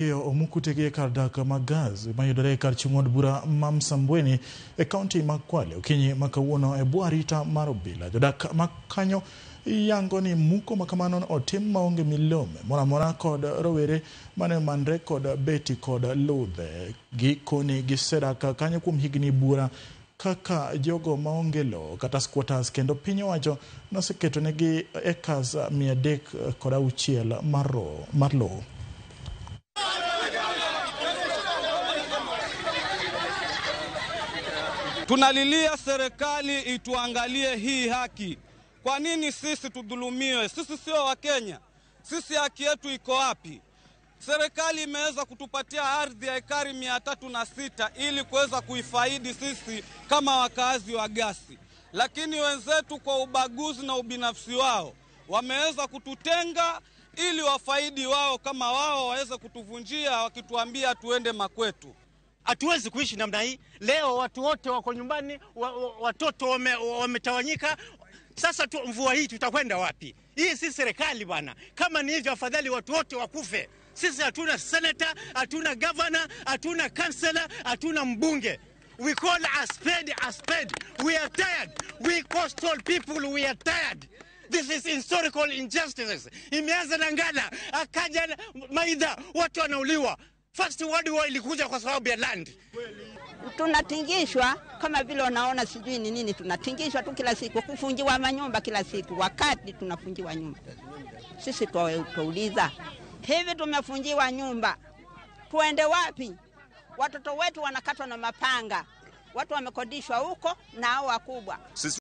Omukutege kar dak mag gas mayudore e kar chung' od bura ma Msambweni e kaunti ma Kwale okinyi ma kawuono e bwo arita mar obila. Jodak ma kanyo yango ni muko makamano otim maonge milome moro amora kod rowere mane omanre kod beti kod ludhe. Gikoni gisedak kanyo kuom higni buora kaka jogo maonge lowo kata squatters, kendo piny owacho noseketonegi acres 306 mar lowo. Tunalilia serikali ituangalie hii haki. Kwa nini sisi tudhulumiwe? Sisi sio Wakenya? Sisi haki yetu iko wapi? Serikali imeweza kutupatia ardhi ya ekari 306 ili kuweza kuifaidi sisi kama wakazi wa Gasi, lakini wenzetu kwa ubaguzi na ubinafsi wao wameweza kututenga ili wafaidi wao kama wao waweze kutuvunjia, wakituambia tuende makwetu. Hatuwezi kuishi namna hii. Leo watu wote wako nyumbani, watoto wametawanyika. Sasa tu, mvua hii tutakwenda wapi? Hii si serikali bwana. Kama ni hivyo, afadhali watu wote wakufe. Sisi hatuna senator, hatuna governor, hatuna councillor, hatuna mbunge. We call a spade a spade. We are tired. We coastal people, we are tired. This is historical injustices. Imeanza na Ngala, akaja Maidha, watu wanauliwa. First World War ilikuja kwa sababu ya land. Tunatingishwa kama vile unaona, sijui ni nini, tunatingishwa tu kila siku, kufungiwa manyumba kila siku. Wakati tunafungiwa nyumba, sisi twauliza, hivi tumefungiwa nyumba, tuende wapi? Watoto wetu wanakatwa na mapanga, watu wamekodishwa huko na hao wakubwa. Sisi